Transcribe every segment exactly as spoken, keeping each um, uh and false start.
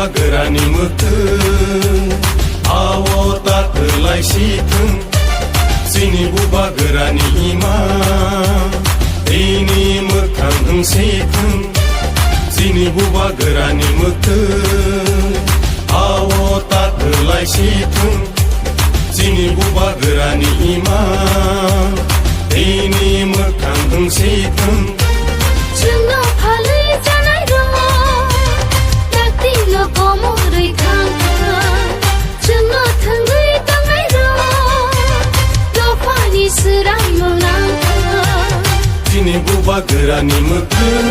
Bubagrani mwkhwng, ao ta kwlai si thwng. Chini bubagrani ima, tini mwkhang wng si thwng. Chini bubagrani mwkhwng, ao ta kwlai si thwng. Chini bubagrani ima, tini mwkhang wng si thwng. Chwngno phalwi chanai rok, dakti no komorwi thang thang. Chwngno thwngwi tongnai rok, dophani swrang no nang thang. Chini bubagrani mwkhwng.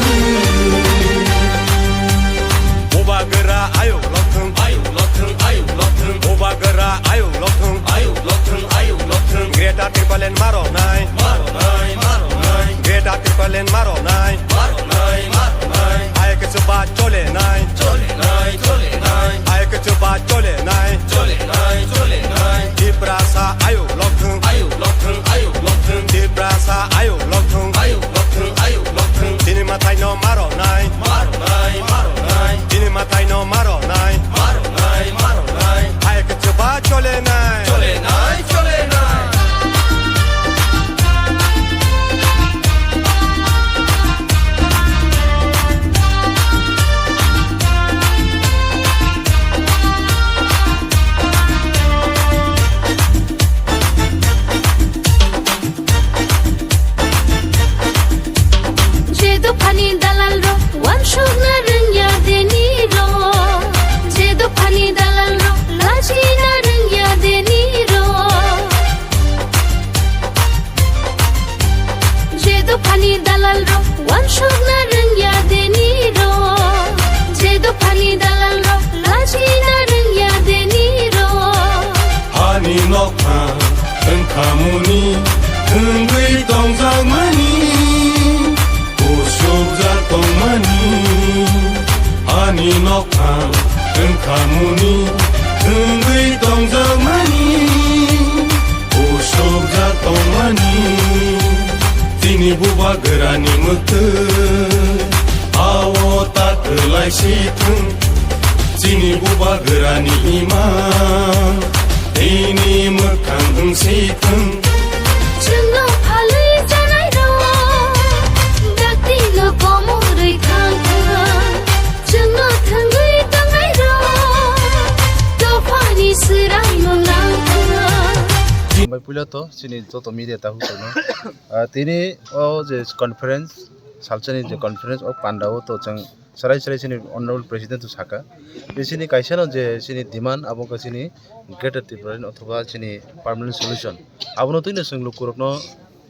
Bubagra ayuk lokthwng, ayuk lokthwng, ayuk lokthwng. Bubagra ayuk lokthwng, ayuk lokthwng, ayuk lokthwng. Greater Tipraland maronai, maronai, maronai. Greater Tipraland maronai, maronai, maronai. Ayuk chuba cholenai, cholenai, cholenai. Ayuk chuba cholenai, cholenai, cholenai. Tiprasa ayuk lokthwng, ayuk lokthwng, ayuk lokthwng. Tiprasa ayuk lokthwng, ayuk lokthwng, ayuk lokthwng. Chini mwtai no maronai, maronai, maronai. Chini mwtai no maronai, maronai, maronai. Ayuk chuba cholenai, cholenai, cholenai. Je dophani dalal rok wansukna rwngya deni rok, je dophani dalal rok lachina rwngya deni rok. Je dophani dalal rok wansukna rwngya deni rok, je dophani dalal rok lachina rwngya deni rok. Hani nokha wngkhamuni thwngwi tongjakmani, usukjak tongmani. Hani nokha wngkhamuni thwngwi tongjakmani, usukjak tongmani. Chini bubagrani mwkhwng, ao ta kwlai si thwng. Chini bubagrani ima, tini mwkhang wng si thwng. Chwngno phalwi chanai rok, dakti no komorwi thang thang. Chwngno thwngwi tongnai rok, dophani swrang no nang thang. Bai puila to chini joto media ta hukuno. Ah, tini o je conference, salsani je conference o panda o to chwng Sarai sarai chini Honorable President to saka, je chini kaisa no je chini demand abo wngkha chini Greater Tipraland othoba chini permanent solution. Abono twino chwng lukurokno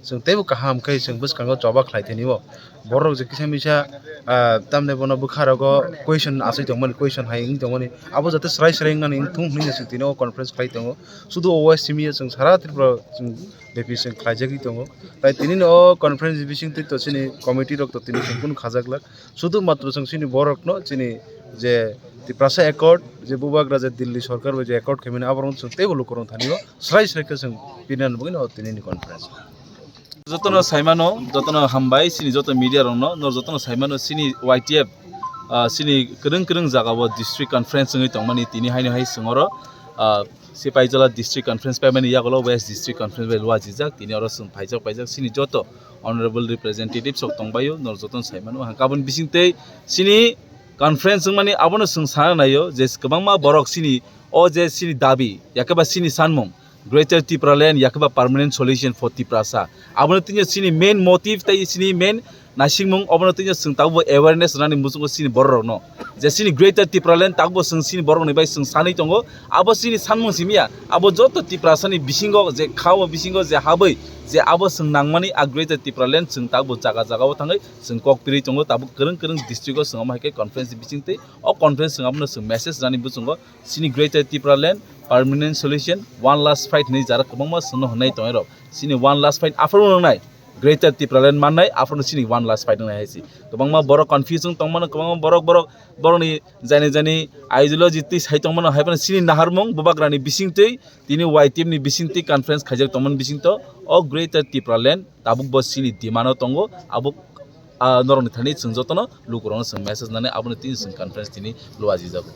chwng teibo kaham khe chwng bwskango choba khlai thani o. Borok je kisa misa, ah, tamni bono bwkha rogo question aswi tongmani, question hai wng tongmani, abo jate sarai sarai wngnani wng thung hwnwi chwng tini o conference khlai tongo. Sudu o waste simi chwng sara Tripura chwng bepi chwng khlaijagwi tongo. Tai tini no o conference bising twi to chini committee rok to tini chwng kunu khajaglak. Sudu matro chwng chini borokno chini je Tiprasa Accord, je bubagra je Delhi sorkar bai je accord khaimani, aborok chwng teibo lukurok thani o srai srai khe chwng pinani bagwi no tinini conference. Jotono saimano, jotono hambai, chini joto media rokno, nor jotono saimano chini Y T F, ah, chini kwrwng kwrwng jaga o district conference wngwi tongmani tini haino hai chwng oro, ah, Sipaijala district conference paimani yagulo West district conference bai luajijak, tini oro chwng phaijak paijak chini joto honorable representatives rok tongbaio, nor jotono saimano. Hangkhe aboni bisingtwi chini conference wngmani abono chwng sana naio je kwbangma borok chini o je chini dabi, yakhe ba chini sanmung, Greater Tipraland, yakhe ba permanent solution for Tiprasa. Abono tini chini main motive tei chini main naisingmung, obono twi chwng tabukbo awareness rwnani muchungo chini bororokno. Je chini Greater Tipraland tabukbo chwng chini bororokni bai chwng sanwi tongo. Abo chini sanmung simi ya, abo joto Tiprasani bisingo je kha-o bisingo je habwi je abo chwng nangmani a Greater Tipraland chwng tabukbo jaga jagao thangwi chwng kok pirwi tongo. Tabuk kwrwng kwrwng district-o chwng omo hai khe conference bisingtwi o conference chwng abono chwng message rwnani muchungo chini Greater Tipraland permanent solution one last fight hinwi jara kwbangma chwngno hwnwi tongnai rok. Chini one last fight aphuru wngnai. Greater Tipraland mannai, aphuru chini one last fight wngnai hai se. Kwbangma borok confuse wng tongmano, kwbangma borok, borok, borokni jani jani ideology twi sai tongmano, hai phano chini naharmung bubagrani bisingtwi, tini Y T F ni bisingtwi conference khaijak tongmani bisingtwi, o Greater Tipraland tabukbo chini demand-o tongo, abo ah, norokni thani chwng jotono lukurokno chwng message nani aboni tini chwng conference tini luajijago.